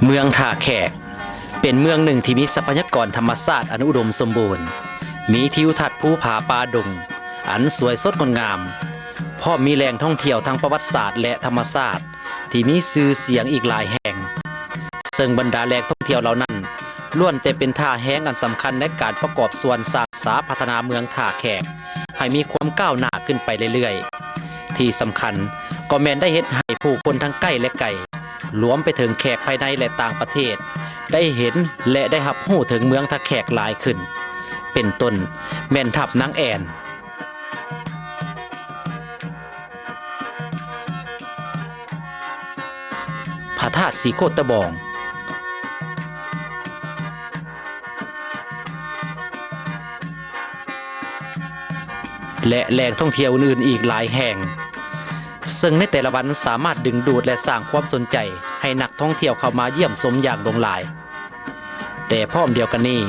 ເມືອງທ່າແຂກ ເປັນເມືອງໜຶ່ງທີ່ມີຊັບພະຍາກອນທຳມະຊາດອັນອຸດົມສົມບູນ, ມີທິວທັດພູຜາປ່າດົງອັນສວຍສົດງົດງາມ, ພ້ອມມີແຫຼ່ງທ່ອງທ່ຽວທາງປະຫວັດສາດ ແລະ ທຳມະຊາດທີ່ມີຊື່ສຽງອີກຫຼາຍແຫ່ງ, ເຊິ່ງບັນດາແຫຼ່ງທ່ອງທ່ຽວເຫຼົ່ານັ້ນ ລ້ວນແຕ່ເປັນທ່າແຮງອັນສຳຄັນໃນການປະກອບສ່ວນສ້າງສາພັດທະນາເມືອງທ່າແຂກໃຫ້ມີຄວາມກ້າວໜ້າຂຶ້ນໄປເລື້ອຍໆ. ທີ່ສຳຄັນກໍແມ່ນໄດ້ເຮັດໃຫ້ຜູ້ຄົນທັງໃກ້ ແລະ ໄກ, ລວມໄປເຖິງແຂກພາຍໃນ ແລະ ຕ່າງປະເທດ ໄດ້ເຫັນ ແລະ ໄດ້ຮັບຮູ້ເຖິງເມືອງທ່າແຂກຫຼາຍຂຶ້ນ, ເປັນຕົ້ນແມ່ນຖ້ຳນາງແອ່ນ, ພະທາດສີໂຄດຕະບອງ ແລະ ແຫຼ່ງທ່ອງທ່ຽວອື່ນໆອີກຫຼາຍແຫ່ງ, ເຊິ່ງໃນແຕ່ລະວັນສາມາດດຶງດູດ ແລະ ສ້າງຄວາມສົນໃຈໃຫ້ນັກທ່ອງທ່ຽວເຂົ້າມາຢ້ຽມຊົມຢ່າງຫຼວງຫຼາຍ. ແຕ່ພ້ອມດຽວກັນນີ້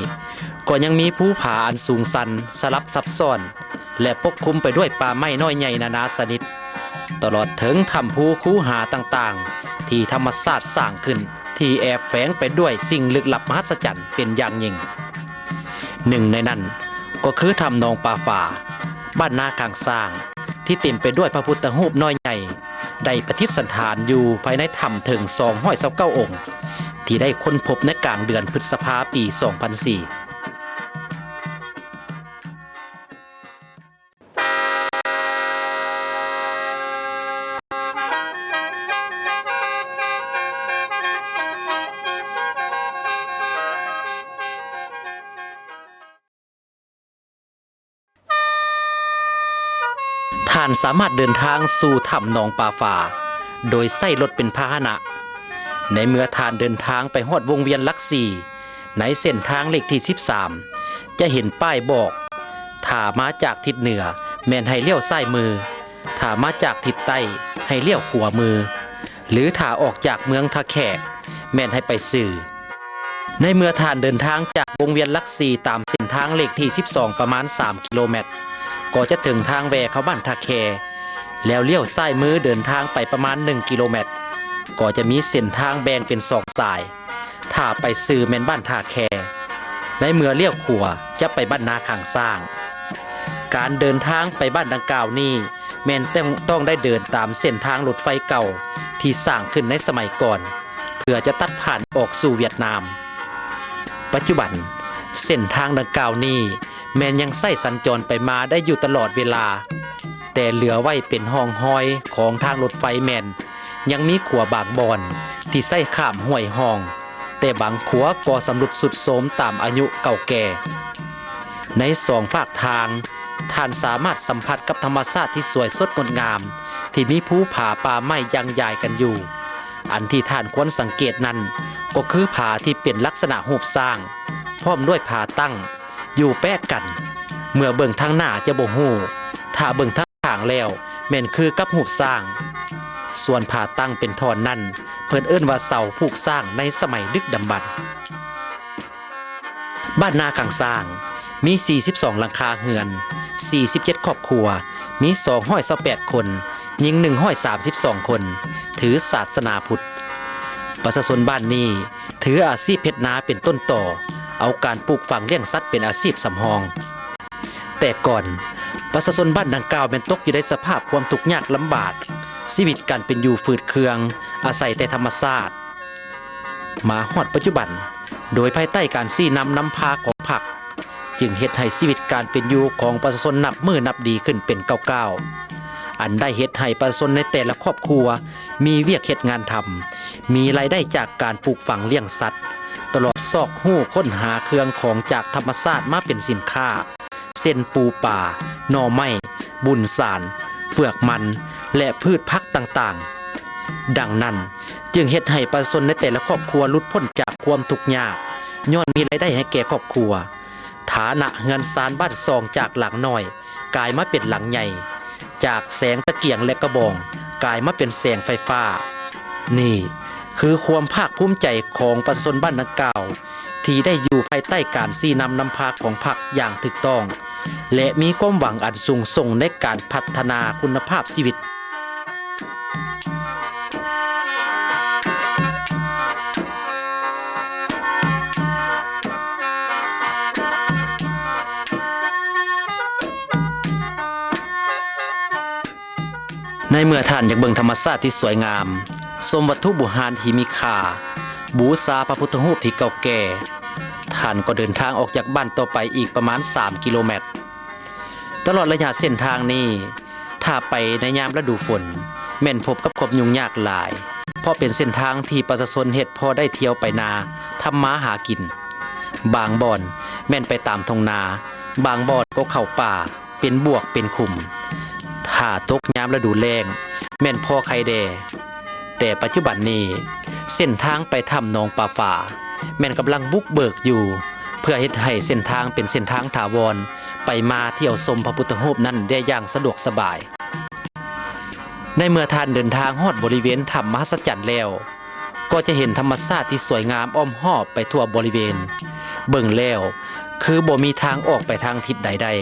ກໍຍັງມີພູຜາອັນສູງຊັນ, ສະຫຼັບຊັບຊ້ອນ ແລະ ປົກຄຸມໄປດ້ວຍປ່າໄມ້ນ້ອຍໃຫຍ່ນານາຊະນິດ, ຕະຫຼອດເຖິງຖ້ຳພູຄູຫາຕ່າງໆ ທີ່ທຳມະຊາດສ້າງຂຶ້ນ ທີ່ແອບແຝງໄປດ້ວຍສິ່ງລຶກລັບມະຫັດສະຈັນເປັນຢ່າງຍິ່ງ. ໜຶ່ງໃນນັ້ນກໍຄືຖ້ຳໜອງປາຝາ ບ້ານນາຂ້າງຊ້າງ ທີ່ເຕັມໄປດ້ວຍພະພຸດທະຮູບນ້ອຍໃຫຍ່ ໄດ້ປະດິດສັນຖານຢູ່ພາຍໃນຖ້ຳເຖິງສອງຮ້ອຍຊາວເກົ້າອົງ ທີ່ໄດ້ຄົ້ນພົບໃນກາງເດືອນພຶດສະພາປີສອງພັນສີ່. ທ່ານສາມາດເດີນທາງສູ່ຖ້ຳໜອງປາຝາ ໂດຍໃຊ້ລົດເປັນພາຫະນະ. ໃນເມື່ອທ່ານເດີນທາງໄປຮອດວົງວຽນຫຼັກສີ່ ໃນເສັ້ນທາງເລກທີສິບສາມ ຈະເຫັນປ້າຍບອກ, ຖ້າມາຈາກທິດເໜືອແມ່ນໃຫ້ລ້ຽວຊ້າຍມື, ຖ້າມາຈາກທິດໃຕ້ໃຫ້ລ້ຽວຂວາມື ຫຼື ຖ້າອອກຈາກເມືອງທ່າແຂກແມ່ນໃຫ້ໄປຊື່. ໃນເມື່ອທ່ານເດີນທາງຈາກວົງວຽນຫຼັກສີ່ຕາມເສັ້ນທາງເລກທີສິບສອງປະມານສາມກິໂລແມັດ ກໍຈະເຖິງທາງແວ່ເຂົ້າບ້ານທ່າແຄ, ແລ້ວລ້ຽວຊ້າຍມືເດີນທາງໄປປະມານໜຶ່ງກິໂລແມັດ ກໍຈະມີເສັ້ນທາງແບ່ງເປັນສອງສາຍ, ຖ້າໄປຊື່ແມ່ນບ້ານທ່າແຄ, ໃນເມື່ອລ້ຽວຂວາຈະໄປບ້ານນາຂ້າງຊ້າງ. ການເດີນທາງໄປບ້ານດັ່ງກ່າວນີ້ ແມ່ນຕ້ອງ ຕ້ອງໄດ້ເດີນຕາມເສັ້ນທາງລົດໄຟເກົ່າທີ່ສ້າງຂຶ້ນໃນສະໄໝກ່ອນ ເພື່ອຈະຕັດຜ່ານອອກສູ່ຫວຽດນາມ. ປັດຈຸບັນເສັ້ນທາງດັ່ງກ່າວນີ້ແມ່ນຍັງໃຊ້ສັນຈອນໄປມາໄດ້ຢູ່ຕະຫຼອດເວລາ, ແຕ່ເຫຼືອໄວ້ເປັນຮ່ອງຮອຍຂອງທາງລົດໄຟແມ່ນຍັງມີຂົວບາງບ່ອນທີ່ໃຊ້ຂ້າມຫ້ວຍຮ່ອງ, ແຕ່ບາງຂົວກໍຊຳລຸດຊຸດໂຊມຕາມອາຍຸເກົ່າແກ່. ໃນສອງຟາກທາງ, ທ່ານສາມາດສຳຜັດກັບທຳມະຊາດທີ່ສວຍສົດງົດງາມ ທີ່ມີພູຜາປ່າໄມ້ຢັ້ງຢາຍກັນຢູ່. ອັນທີ່ທ່ານຄວນສັງເກດນັ້ນ ກໍຄືຜາທີ່ເປັນລັກສະນະຮູບຊ້າງ ພ້ອມດ້ວຍຜາຕັ້ງຢູ່ແປະກັນ. ເມື່ອເບິ່ງທາງໜ້າຈະບໍ່ຮູ້, ຖ້າເບິ່ງທາງ ຂ້າງແລ້ວແມ່ນຄືກັບຮູບຊ້າງ, ສ່ວນຜາຕັ້ງເປັນທ່ອນນັ້ນ ເພິ່ນເອີ້ນວ່າເສົາຜູກຊ້າງໃນສະໄໝດຶກດຳບັນ. ບ້ານນາຂ້າງຊ້າງມີສີ່ສິບສອງຫຼັງຄາເຮືອນ, ສີ່ສິບເຈັດຄອບຄົວ, ມີສອງຮ້ອຍຊາວແປດຄົນ, ຍິງໜຶ່ງຮ້ອຍສາມສິບສອງຄົນ, ຖືສາສະໜາພຸດ. ປະຊາຊົນບ້ານນີ້ຖືອາຊີບເຮັດນາເປັນຕົ້ນຕໍ, ເອົາການປູກຝັງລ້ຽງສັດເປັນອາຊີບສຳຮອງ. ແຕ່ກ່ອນ ປະຊາຊົນບ້ານດັ່ງກ່າວແມ່ນຕົກຢູ່ໃນສະພາບຄວາມທຸກຍາກລຳບາກ, ຊີວິດການເປັນຢູ່ຝືດເຄືອງ, ອາໄສແຕ່ທຳມະຊາດ. ມາຮອດປັດຈຸບັນ, ໂດຍພາຍໃຕ້ການຊີ້ນຳນຳພາຂອງພັກ, ຈຶ່ງເຮັດໃຫ້ຊີວິດການເປັນຢູ່ຂອງປະຊາຊົນນັບມື້ນັບດີຂຶ້ນເປັນກ້າວໆ, ອັນໄດ້ເຮັດໃຫ້ປະຊາຊົນໃນແຕ່ລະຄອບຄົວມີວຽກເຮັດງານທຳ, ມີລາຍໄດ້ຈາກການປູກຝັງລ້ຽງສັດ, ຕະຫຼອດຊອກຮູ້ຄົ້ນຫາເຄື່ອງຂອງຈາກທຳມະຊາດມາເປັນສິນຄ້າ, ເຊັ່ນ ປູປາ, ໜໍ່ໄມ້, ບຸນສານ, ເປືອກມັນ ແລະ ພືດຜັກຕ່າງໆ. ດັ່ງນັ້ນ, ຈຶ່ງເຮັດໃຫ້ປະຊາຊົນໃນແຕ່ລະຄອບຄົວຫຼຸດພົ້ນຈາກຄວາມທຸກຍາກ, ຍ້ອນມີລາຍໄດ້ໃຫ້ແກ່ຄອບຄົວ. ຖານະເຮືອນຊານບ້ານຊ່ອງຈາກຫຼັງນ້ອຍ ກາຍມາເປັນຫຼັງໃຫຍ່, ຈາກແສງຕະກຽງ ແລະ ກະບອງ ກາຍມາເປັນແສງໄຟຟ້າ. ນີ້ຄືຄວາມພາກພູມໃຈຂອງປະຊາຊົນບ້ານດັ່ງກ່າວ ທີ່ໄດ້ຢູ່ພາຍໃຕ້ການຊີ້ນຳນຳພາຂອງພັກຢ່າງຖືກຕ້ອງ ແລະ ມີຄວາມຫວັງອັນສູງສົ່ງໃນການພັດທະນາຄຸນນະພາບຊີວິດ. ເມື່ອທ່ານຢາກເບິ່ງທຳມະຊາດທີ່ສວຍງາມ, ຊົມວັດຖຸບູຮານທີ່ມີຄ່າ, ບູຊາພະພຸດທະຮູບທີ່ເກົ່າແກ່, ທ່ານກໍເດີນທາງອອກຈາກບ້ານຕໍ່ໄປອີກປະມານສາມກິໂລແມັດ. ຕະຫຼອດໄລຍະເສັ້ນທາງນີ້, ຖ້າໄປໃນຍາມລະດູຝົນ, ແມ່ນພົບກັບຄວາມຫຍຸ້ງຍາກຫຼາຍ, ເພາະເປັນເສັ້ນທາງທີ່ປະຊາຊົນເຮັດພໍໄດ້ທ່ຽວໄປນາທຳມາຫາກິນ. ບາງບ່ອນແມ່ນໄປຕາມທົ່ງນາ, ບາງບ່ອນກໍເຂົ້າປ່າ ເປັນບວກເປັນຂຸມ. ຖ້າຕົກຍາມລະດູແລ້ງ ແມ່ນພໍໄຄແດ່, ແຕ່ປັດຈຸບັນນີ້ ເສັ້ນທາງໄປຖ້ຳໜອງປາຝາ ແມ່ນກຳລັງບຸກເບີກຢູ່ ເພື່ອເຮັດໃຫ້ເສັ້ນທາງເປັນເສັ້ນທາງຖາວອນ ໄປມາທ່ຽວຊົມພະພຸດທະຮູບນັ້ນໄດ້ຢ່າງສະດວກສະບາຍ. ໃນເມື່ອທ່ານເດີນທາງຮອດບໍລິເວນຖ້ຳມະຫັດສະຈັນແລ້ວ, ກໍຈະເຫັນທຳມະຊາດທີ່ສວຍງາມອ້ອມຮອບໄປທົ່ວບໍລິເວນ. ເບິ່ງແລ້ວ ຄືບໍ່ມີທາງອອກໄປທາງທິດໃດໄດ້.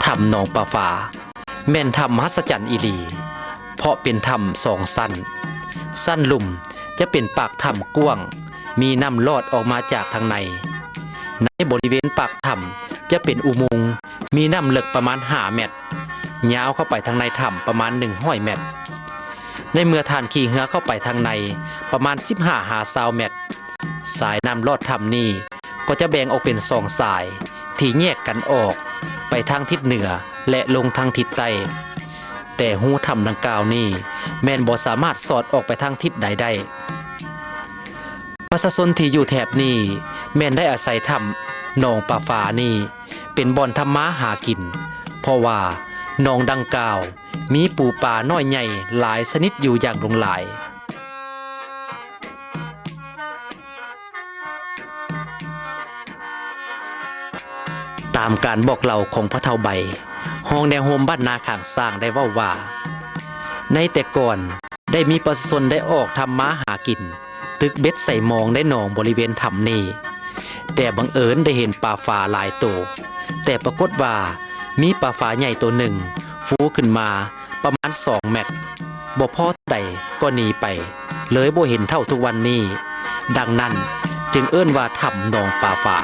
ຖ້ຳໜອງປາຝາ ແມ່ນຖ້ຳມະຫັດສະຈັນອີ່ຫຼີ, ເພາະເປັນຖ້ຳສອງຊັ້ນ. ຊັ້ນລຸ່ມຈະເປັນປາກຖ້ຳກວ້າງ, ມີນ້ຳລອດອອກມາຈາກທາງໃນ. ໃນບໍລິເວນປາກຖ້ຳຈະເປັນອຸໂມງ, ມີນ້ຳເລິກປະມານຫ້າແມັດ, ຍາວເຂົ້າໄປທາງໃນຖ້ຳປະມານໜຶ່ງຮ້ອຍແມັດ. ໃນເມື່ອທ່ານຂີ່ເຮືອເຂົ້າໄປທາງໃນປະມານສິບຫ້າຫາຊາວແມັດ, ສາຍນ້ຳລອດຖ້ຳນີ້ກໍຈະແບ່ງອອກເປັນສອງສາຍທີ່ແຍກກັນອອກໄປທາງທິດເໜືອ ແລະ ລົງທາງທິດໃຕ້, ແຕ່ຮູຖ້ຳດັ່ງກ່າວນີ້ແມ່ນບໍ່ສາມາດສອດອອກໄປທາງທິດໃດໄດ້. ປະຊາຊົນທີ່ຢູ່ແຖບນີ້ແມ່ນໄດ້ອາໄສຖ້ຳໜອງປາຝານີ້ເປັນບ່ອນທຳມາຫາກິນ, ເພາະວ່າໜອງດັ່ງກ່າວມີປູປານ້ອຍໃຫຍ່ຫຼາຍຊະນິດຢູ່ຢ່າງຫຼວງຫຼາຍ. ຕາມການບອກເລົ່າຂອງພໍ່ເຖົ້າໃບ, ຮອງແນວໂຮມບ້ານນາຂ້າງຊ້າງ ໄດ້ເວົ້າວ່າ ໃນແຕ່ກ່ອນໄດ້ມີປະຊາຊົນໄດ້ອອກທຳມາຫາກິນ, ຕຶກເບັດໃສ່ມອງໃນໜອງບໍລິເວນຖ້ຳນີ້, ແຕ່ບັງເອີນໄດ້ເຫັນປາຝາຫຼາຍໂຕ, ແຕ່ປາກົດວ່າມີປາຝາໃຫຍ່ໂຕໜຶ່ງຟູຂຶ້ນມາ ປະມານສອງແມັດ, ບໍ່ພໍເທົ່າໃດກໍໜີໄປ, ເລີຍບໍ່ເຫັນເທົ່າທຸກວັນນີ້. ດັ່ງນັ້ນຈຶ່ງເອີ້ນວ່າຖ້ຳໜອງປາຝາ.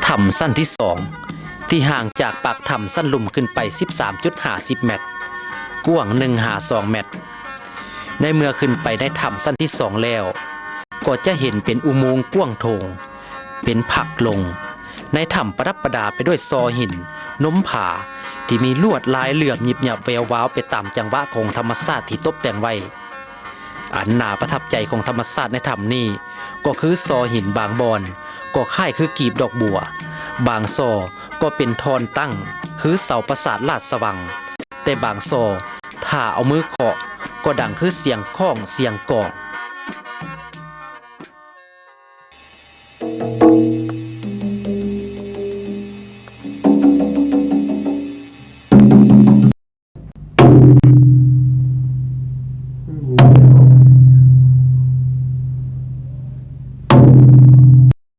ຖ້ຳຊັ້ນທີສອງ ທີ່ຫ່າງຈາກປາກຖ້ຳຊັ້ນລຸ່ມຂຶ້ນໄປສິບສາມຈຸດຫ້າສິບແມັດ, ກວ້າງໜຶ່ງຫາສອງແມັດ. ໃນເມື່ອຂຶ້ນໄປໃນຖ້ຳຊັ້ນທີສອງແລ້ວ, ກໍຈະເຫັນເປັນອຸໂມງກວ້າງໂຖງ, ເປັນຜັກລົງ. ໃນຖ້ຳປະດັບປະດາໄປດ້ວຍຊໍຫີນ, ນົມຜາ ທີ່ມີລວດລາຍເຫຼື້ອມຍິບຫຍັບແວວວາວໄປຕາມຈັງຫວະຂອງທຳມະຊາດທີ່ຕົບແຕ່ງໄວ້. ອັນໜ້າປະທັບໃຈຂອງທຳມະຊາດໃນຖ້ຳນີ້ ກໍຄືຊໍຫີນບາງບ່ອນກໍຄ້າຍຄືກີບດອກບົວ, ບາງຊໍກໍເປັນທ່ອນຕັ້ງຄືເສົາປາສາດລາດສະຫວັງ, ແຕ່ບາງຊໍຖ້າເອົາມືເຄາະກໍດັງຄືສຽງຄ້ອງສຽງກອງ.